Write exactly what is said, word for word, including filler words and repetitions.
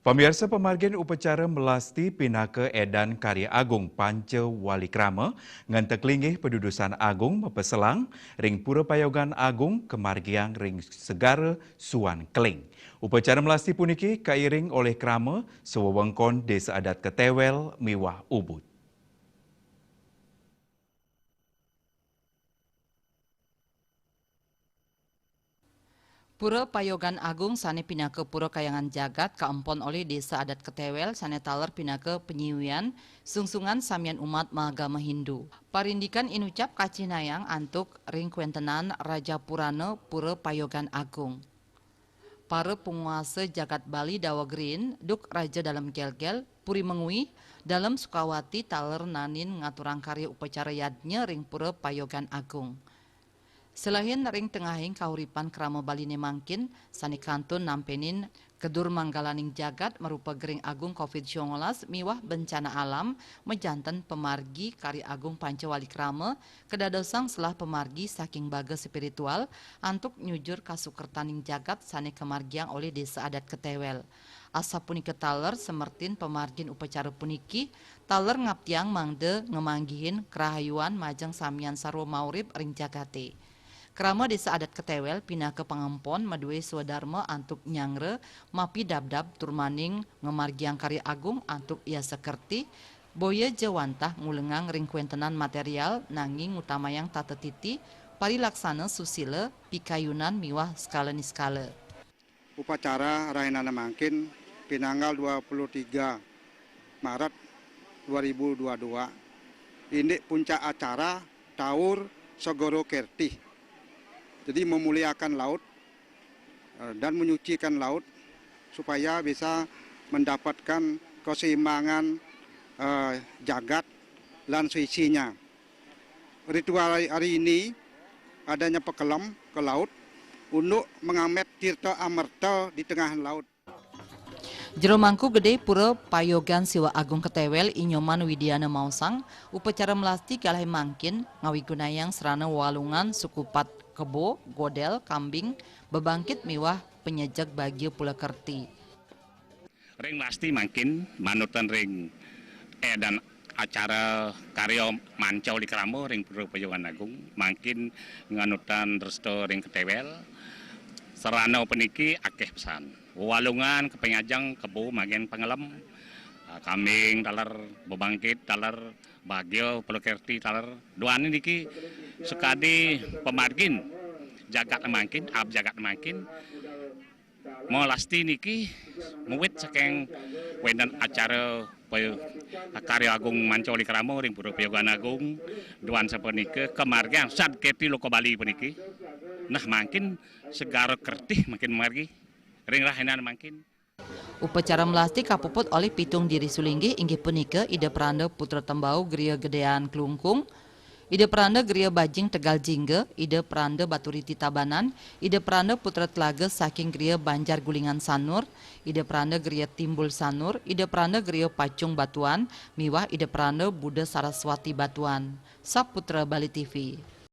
Pamirsa, pamargin upacara melasti pinaka edan karya agung Panca Wali Krama ngentek linggih padudusan agung mapaselang ring Pura Payogan Agung kamargiang ring Segara Suan Keling. Upacara melasti puniki kairing olih krama sawewengkon Desa Adat Ketewel miwah Ubud. Pura Payogan Agung sane pinaka pura kayangan jagat kaempon olih Desa Adat Ketewel sane taler pinaka panyiwian sungsungan samian umat maagama Hindu. Parindikan inucap kacihnayang antuk ring kwentenan Raja Purana Pura Payogan Agung. Para panguasa jagat Bali daweg riin, duk Raja Dalem Gelgel, Puri Mengwi, Dalem Sukawati taler nanin ngaturang karya upacara yadnya ring Pura Payogan Agung. Selehin ring tengahing kauripan krama Baline mangkin, sane kantun nampenin kedur manggalaning jagat marupa Gering Agung covid sembilan belas miwah bencana alam, majanten pamargi karya agung Panca Wali Krama kadadosang selah pamargi saking baga spiritual antuk nyujur kasukertaning jagat sane kamargiang olih Desa Adat Ketewel. Asapunika taler semertin pamargin upacara puniki, taler ngaptiang mangda ngamanggihin karahayuan majeng samian sarwa maurip ring jagate. Krama Desa Adat Ketewel pinaka pangempon madue swadarma antuk nyangra, mapidabdab turmaning ngamargiang karya agung antuk yasa kerti, boya ja wantah ngulengang ring kwentenan material, nanging ngutamayang tata titi, parilaksana susila, pikayunan miwah skala niskala. Upacara rahinane mangkin pinanggal dua puluh tiga Maret dua ribu dua dua, indik puncak acara Taur Segara Kerti. Jadi memuliakan laut, eh, dan menyucikan laut supaya bisa mendapatkan keseimbangan, eh, jagat lan seisinya. Ritual hari, hari ini adanya pakelem ke laut untuk mengamet tirta amerta di tengah laut. Jero Mangku Gede Pura Payogan Siwa Agung Ketewel I Nyoman Widiana maosang, upacara melasti kalahi mangkin ngawigunayang sarana walungan sukupat kebo, godel, kambing, bebangkit miwah panyejeg bagia pula kerti. Ring melasti mangkin manutan ring edan acara karya Manca Wali Krama ring Pura Payogan Agung, mangkin nganutan dresta ring Ketewel. Sarana puniki akeh pesan. Walungan, kepengajeng, kebo, magen pangelem, ah, kambing taler, bebangkit taler, bagia pula kerti taler. Duaning niki sakadi pamargin jagat mangkin, ab jagat mangkin. Melasti niki muwit saking wenten acara pay-, karya agung Manca Wali Krama ring Pura Payogan Agung, duan sapunika kamargiang sad kerti loka Bali puniki. Nah, mangkin segara kertih mangkin margi ring rahinan mangkin. Upacara melasti kapuput olih pitung diri sulinggih, inggih punika Ida Pranda Putra Tembau Griya Gedean Klungkung, Ida Pranda Griya Bajing Tegal Jingga, Ida Pranda Baturiti Tabanan, Ida Pranda Putra Telaga saking Griya Banjar Gulingan Sanur, Ida Pranda Griya Timbul Sanur, Ida Pranda Griya Pacung Batuan, miwah Ida Pranda Buda Saraswati Batuan. Saputra Bali T V.